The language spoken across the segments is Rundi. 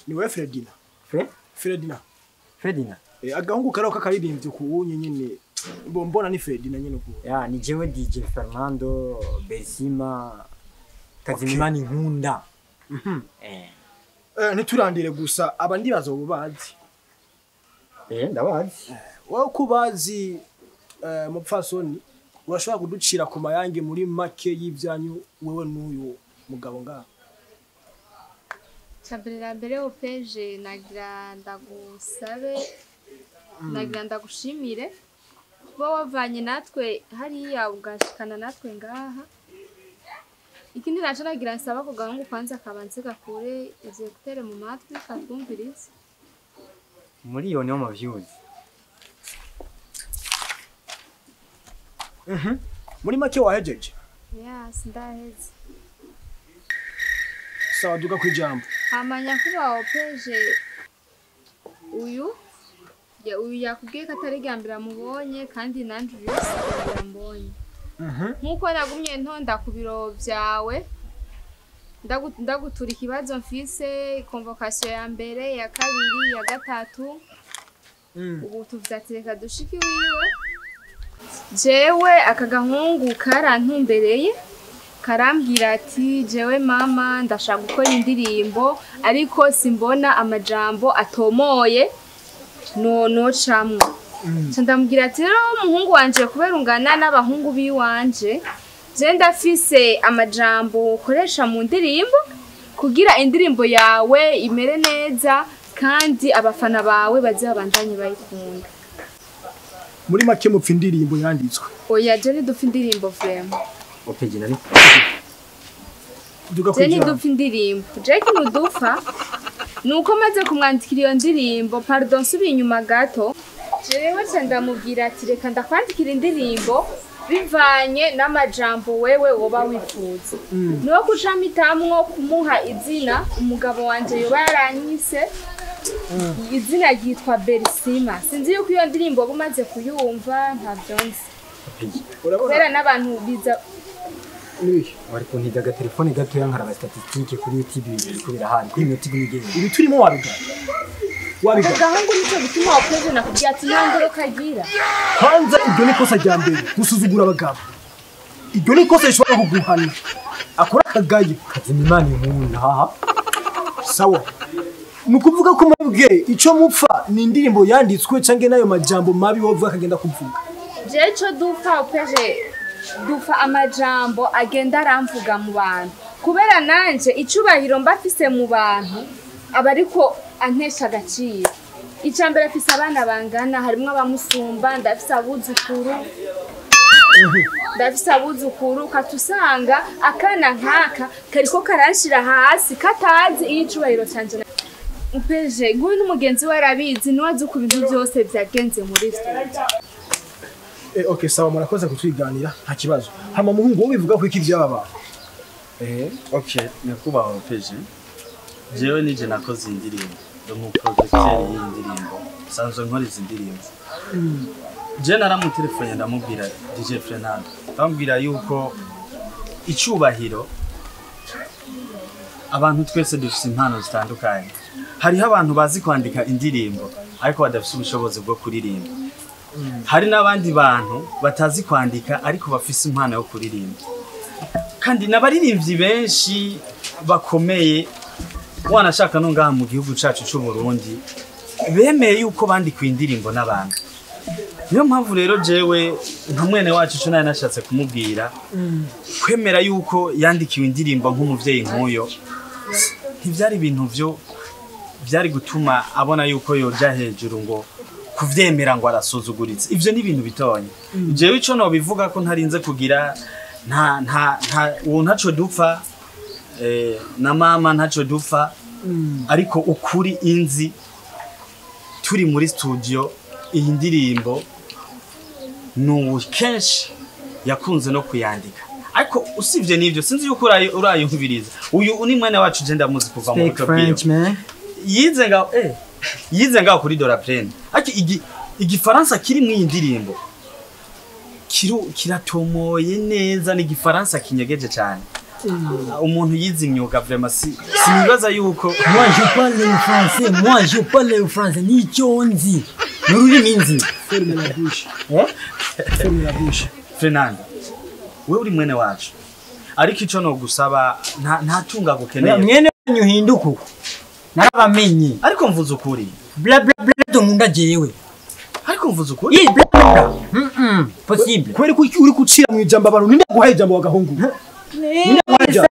Ni wewe Fredina? Fredina. Fredina. Agahungu karaho kakaririmbye ku unye nyene. Mbona ni Fredina nyene ku. Ya ni jewe DJ Fernando Besima Kazimimani Nkunda. Ntiturandire gusa abandi bazobubazi. Ndabazi. Wowe kubazi mupfasoni urashobora kuducira ku mayange muri make y'ivyanyu wewe n'uyu mugabo ngaha. Cambere mbere opeje nagira ndagusabe nagira ndagushimire kuba wavanye natwe hariya ugashikana natwe ngaha. Ikindi naco nagira nsaba ko gahungu kwanza kabanze gakure ivyo kutere mu matwi katwumvirize. Miliyoni y'ama views. Muri make wahejeje? Yes, ndaheze. Sawa duka kwijambo. Amanya kuba opeje uyu ya uyu yakubwiye ko atari gambira mubonye kandi nanje uyu mbonye. Nkuko nagumye ntonda ku biro byawe ndagutura ikibazo mfise convocation ya mbere ya kabiri ya gatatu. Ubu tuvyatse dushiki wiwe. Jewe aka gahungu karantumbereye karambwira ati jewe mama ndashaka gukora indirimbo ariko simbona amajambo atomoye no camwe. Ndamubwira ati rero umuhungu wanje kubera ungana n'abahungu biwanje je ndafise amajambo ukoresha mu ndirimbo kugira indirimbo yawe imere neza kandi abafana bawe bazabandanye bayikunda. Muri make mupfa indirimbo yanditswe. Oya je ni dupfa indirimbo vraiment. Opeje nani? Duka Je ni kwijambo. dupfa indirimbo. Je kintu dupfa nuko maze kumwandikira iyo ndirimbo pardon subi inyuma gato. Jewe nca ndamubwira ati reka ndakwandikira indirimbo bivanye n'amajambo wewe woba wifuza. Niwo kucamitamwo kumuha izina umugabo wanje yoba yaranyise. Izina ryitwa Bersima. Sinzi yuko iyo ndirimbo bumaze kuyumva ntavyo nzi. Opeje. Urabona Kubera n'abantu biza nibiki? Wari kuntiga agatelefone gatoya nkaraba statistique kuri YouTube biriko birahari kuri YouTube nigeze. Ibi turimo wabigana. Wabigana. gahungu nico gituma wakoze nakubwira ati nta ndoro kagira. Kwanza iryo ni kosa rya mbere gusuzugura abagabo. Iryo ni kosa rishobora kuguhana. Akora akagayo. Kazimimani Nkunda haha. Sawa. Nukuvuga ko mwebwe ico mupfa ni indirimbo yanditswe canke nayo majambo mabi wovuga akagenda kuvuga. Je ico dupfa opeje dupfa amajambo agenda aramvuga mu bantu. Kubera nanje icubahiro mbafise mu bantu abariko antesha agaciro. Icambere afise abana bangana harimwo abamusumba ndafise abuzukuru. Ndafise abuzukuru katusanga akana nkaka kariko karanshira hasi katazi icubahiro canje. Upeje nguyu n'umugenzi we arabizi niwe azi uko ibintu byose vyagenze muri studio. Okay sawa murakoze kutwiganira nta kibazo. Hama muhungu wowe bivuga ko iki vyaba bantu. Okay, nyakubahwa Opeje. Jewe nije nakoze indirimbo. Ndi umuproducteur y'indirimbo. Sanzwe nkora izi ndirimbo. Je naramutelefone ndamubwira DJ Fernando. Ndamubwira yuko icubahiro abantu twese dufise impano zitandukanye. Hariho abantu bazi kwandika indirimbo ariko badafise ubushobozi bwo kuririmba. Hari n'abandi bantu batazi kwandika ariko bafise impano yo kuririmba. Kandi n'abaririmbyi benshi bakomeye wanashaka no ngaha mu gihugu cacu c'u Burundi bemeye yuko bandikwa indirimbo n'abantu. Niyo mpamvu rero jewe nka mwene wacu ico nari nashatse kumubwira kwemera yuko yandikiwe indirimbo nk'umuvyeyi nk'uyo ntivyari ibintu vyo vyari gutuma abona yuko yoja hejuru ngo kuvyemera ngo arasuzuguritse. Ivyo ni ibintu bitonye. Jewe ico nobivuga ko ntarinze kugira nta nta nta uwo ntaco dupfa na mama ntaco dupfa ariko ukuri inzi turi muri studio iyi ndirimbo nubu kenshi yakunze no kuyandika. Ariko usivye n'ivyo sinzi yuko urayumviriza. Uyu ni mwene wacu je ndamuzi kuva mu Speak buto bwiwe. French man. Yize ngaho yize ngaho kuri Doraprene. Ariko igifaransa kiri mu iyi ndirimbo kiratomoye neza ni igifaransa kinyegeje cyane. Umuntu yize imyuga vraiment si sinibaza yuko Moi je parle le français, moi je parle le français, nico nzi. N'ururimi nzi. Ferme la bouche. Eh? Ferme la bouche. Fernando, wewe uri mwene wacu. Ariko ico no gusaba nta tunga gukeneye. Mwene wanyu hinduka uko. Narabamenye. Ariko mvuze ukuri. Bla bla bla nkunda jewe. Ariko mvuze ukuri. Yi bla bla. Possible. Kweri ko uri kucira mu ijambo abantu ninde guhaye ijambo wagahungu. Ninde guhaye ijambo?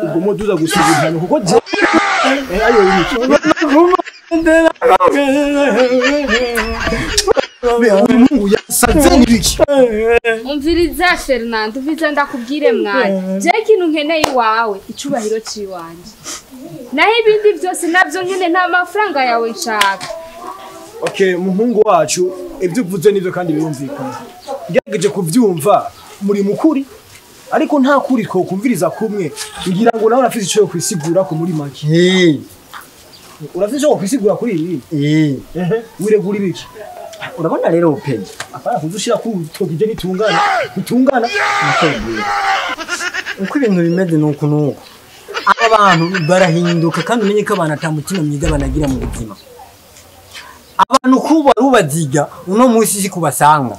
Ubwo moduza gusiga kuko je ayo yiki. Uyu yasaze nibiki. Umviriza Fernando, umviriza ndakubwire mwana. Je ikintu nkeneye iwawe, icubahiro ciwanje. Naho ibindi byose navyo nkene nta mafaranga yawe nshaka. Okay, muhungu wacu ibyo uvuze nivyo kandi birumvikana. Ngerageje kuvyumva muri mukuri ariko nta kuri ko kumviriza kumwe ngira ngo nawe urafise ico kwisigura ko muri make. Urafise ico kwisigura kuri ibi? Wiregura ibiki? Urabona rero upeje. Apana kuzushira ku tokije nitungana. Nitungana. Uko ibintu bimeze nuko nuko. Abantu barahinduka kandi umenye ko abantu atamutima myiza banagira mu buzima. Abantu kuba rubaziga uno munsi si kubasanga.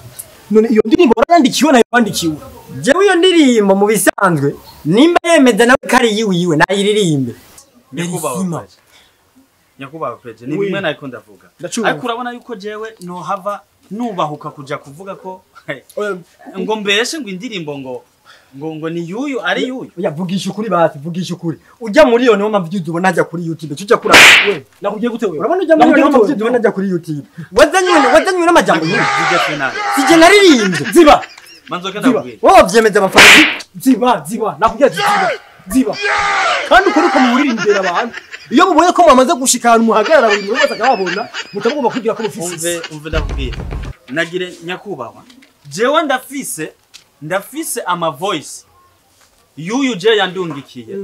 None iyo ndirimbo barandikiwe nayo bandikiwe. Jewe iyo ndirimbo mu bisanzwe nimba yemeza nawe kari yiwiwe nayiririmbe. Nyakubahwa Preje, ni bimwe nariko ndavuga. Ariko urabona yuko jewe no hava nubahuka kuja kuvuga ko ngo mbeshe ngo indirimbo ngo ngo ni yuyu ari yuyu. Oya vugisha ukuri basi, vugisha ukuri. Ujya muri yo niho mavyuzi ubona ajya kuri YouTube. Cyo kura we nakugiye gute wewe? Urabona ujya muri yo niho mavyuzi ubona ajya kuri YouTube. Wazanywe n'amajambo yuyu. DJ Fernando. Sije naririmbye. Ziba. Manzoka ndakubwira. Wowe vyemeza amafaranga. Ziba, ziba. Nakugiye ziba. Ziba. Kandi ukuri ko muwuririmbira abantu. Iyo mubonye ko mwamaze gushika ahantu muhagarara buri muntu wese akababona mutamugomba kugira ko mufise. Umve ndakubwira. Nagire nyakubahwa. Jewe ndafise ama voice yuyu je yandungikiye.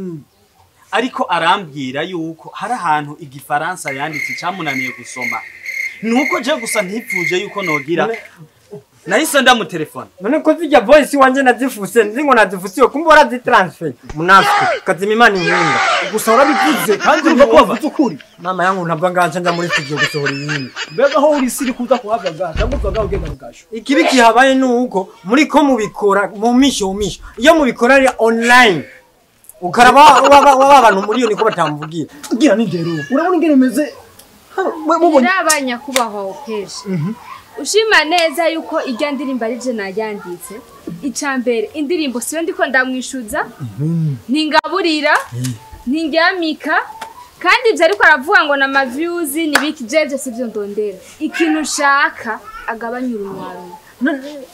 Ariko arambwira yuko hari ahantu igifaransa yanditse cyamunaniye gusoma. Nuko je gusa ntipfuje yuko nogira. Nahise ndamutelefone. None ko zijya voice wanje nazifuse nzingo nazifusiwe kumbe warazitransfer. Munafiki kazima Imana inkunda. Gusa warabivuze kandi urumva ko wavuze ukuri. Mama yangu ntabwo nganje nja muri studio gusohora ibindi. Mbega aho uri siri kuza kuhabwa gaha cyangwa uvuga ugenda mugasho. Ikibi kihabaye nuko muri ko mubikora mu misho. Iyo mubikora ari online ukaraba waba abantu muri yo niko batamvugira. Gira nindero. Urabona ingene meze mubonye abanya kubaho peje. Ushima neza yuko ijya ndirimbo ari je najyanditse. Icambere indirimbo siyo ndiko ndamwishuza. Ningaburira, nindyamika kandi ibyo ariko aravuga ngo na views ni biki jeje sivyo ndondera. Ikintu ushaka agabanya urunwaro.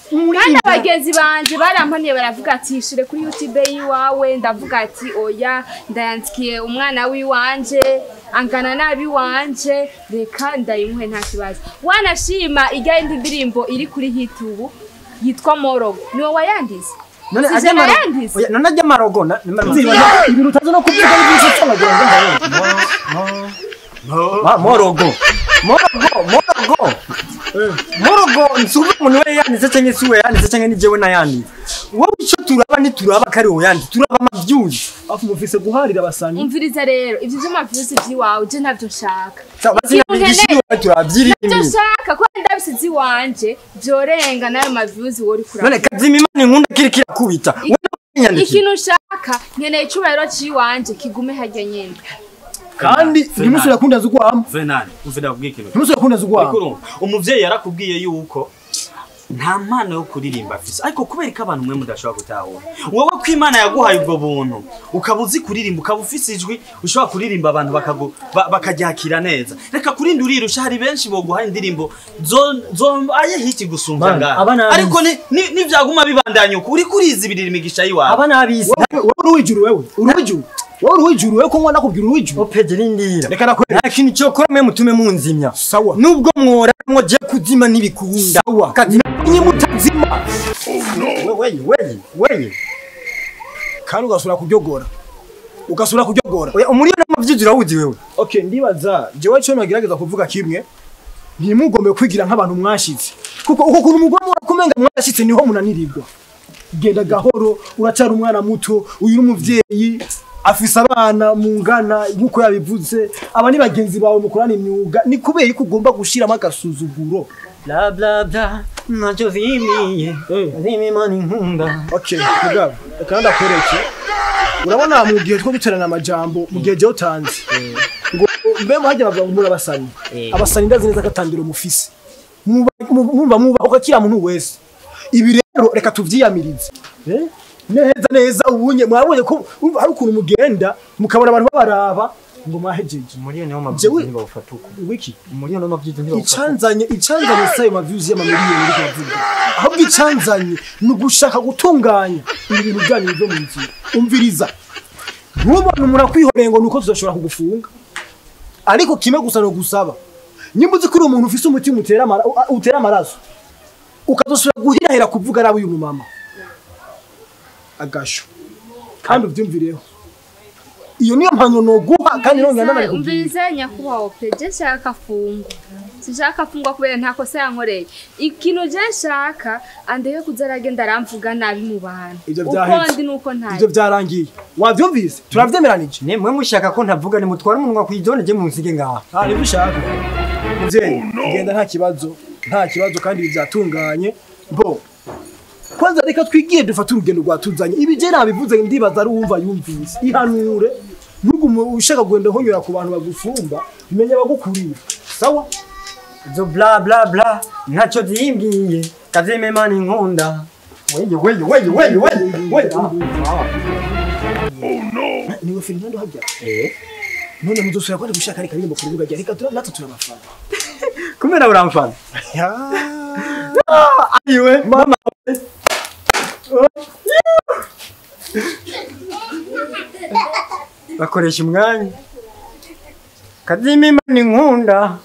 Kandi abagenzi banje barampaniye baravuga ati shire kuri YouTube yiwawe, ndavuga ati oya ndayandikiye umwana wiwanje angana nabi wanje reka ndayimuhe nta kibazo. Wanashima ijya indi ndirimbo iri kuri hit ubu yitwa Morogo niwe wayandize. None ajya marogo. None ajya marogo ibintu utazi no kuvuga n'ibyo cyangwa ngo Morogo. Morogo. Morogo nsubu umuntu we yanditse cyangwa si we yanditse cyangwa ni jewe nayanditse. Wowe ico turaba ni turaba kari we yanditse turaba amavyuzi. Afu mufise guharira abasani. Umviriza rero ivyo vy'amavyuzi vyiwawe je ntavyo nshaka. Ntavyo nshaka ko ndabisize iwanje vyorenga nayo mavyuzi wori kuraba. None kazima Imana inkunda kiri kirakubita. Ikintu nshaka nkeneye icubahiro ciwanje kigume harya nyene. Kandi ntimusubira kundaza ugwamo. Fernando, umvira kubwira ikintu. Ntimusubira kundaza ugwamo. Umuvyeyi yarakubwiye yuko nta mpano yo kuririmba afise. Ariko kubera ko abantu mwe mudashobora gutahura. Wowe ko Imana yaguhaye ubwo buntu, ukaba uzi kuririmba, ukaba ufise ijwi, ushobora kuririmba abantu bakaryakira neza. Reka kurinda urirusha hari benshi boguhaye indirimbo zo aye hiti gusumba ngaha. Ariko nivyaguma bibandanya uko uri kurizibirira imigisha yiwawe. Abana abisi. Wowe uruwijuru wewe. Uruwijuru. Wowe uruwijuru wewe ko mwana nakubwira uruwijuru. Opeje rindira. Reka nakwereka. Nta kintu cyo kora mwe mutume munzimya. Sawa. Nubwo mwora mwoje kuzima ntibikunda. Sawa. Ni mutazima. Oh no. Wewe. Kandi ugasura kuryogora. Ugasura kuryogora. Oya umuriyo n'amavyuzi urawuzi wewe. Okay, ndibaza jewe cyo nogerageza kuvuga kimwe. Ntimugombe kwigira nk'abantu mwashitse. Kuko uko kuntu mugomba urakomeye Kumenga mwarashitse niho munanirirwa. Genda gahoro, uracara umwana muto, uyu n'umuvyeyi afise abana mungana nkuko yabivuze, aba ni bagenzi bawe mukorana imyuga, ni kubera ko ugomba gushiramo agasuzuguro. Bla bla bla ntacyo zimiye zimi mani nkunda. Okay, mugabo, reka ndakwereke. Urabona mu gihe two duterana amajambo, mu gihe je utanze ngo mbe muhajya bavuga ngo muri abasani. Abasani ndazi neza katandiro mufise. Mwumva mwubaho kakira muntu wese. Ibi rero reka tuvyiyamirize. Neza neza ubunye mwabonye ko hari ukuntu mugenda mukabona abantu babaraba ngo mwahejeje. Umuriyoni w'amaviews ntibawufata uko. Wiki umuriyoni w'amaviews ntibawufata. Icanzanye sayo maviews y'amamiliyoni uri kuvuga. Ahubwo icanzanye ni ugushaka gutunganya ibintu byanyu bive mu nzira. Umviriza. Ntubone umuntu akwihoreye ngo nuko tuzoshobora kugufunga. Ariko kimwe gusa no gusaba. Nimba uzi ko uri umuntu ufise umutima utera amaraso. Ukazosubira guhirahira kuvuga nabi uyu mumama. Agasho. Kandi uvyumvireho. Iyo niyo mpano noguha kandi nongera ndanari kubwira. Umviriza nyakubahwa pe, je nshaka fungwa. Sinshaka fungwa kubera nta kosa yankoreye. Ikintu je nshaka andeke kuza aragenda aramvuga nabi mu bantu. Uko ndi nuko ntaye. Ivyo byarangiye. Wavyumvise? Turavyemeranije. Ne mwe mushaka ko ntavuga ni mutwara umunwa kwijone je munsige ngaha. Ah, nibyo ushaka. Muvyeyi, genda nta kibazo. Nta kibazo kandi byatunganye. Bo. Kwanza reka twigiye dufate urugendo rwatuzanye. Ibi je nabivuze ndibaza ari uwumva yumvise. Ihanure. Ntugume ushaka kugenda honyura ku bantu bagusumba, umenye bagukurira. Sawa? Zo bla bla bla ntacyo zimbwiye kazime mani nkunda. Weye weye weye weye weye. Oh no. Niwe Fernando hajya. None muzosubira kwandi gushaka reka rimbo ku rubuga rya reka natwe turabafana. Kumera uramfana. Ayiwe mama. Bakoresha umwanya. Kazime mani nkunda.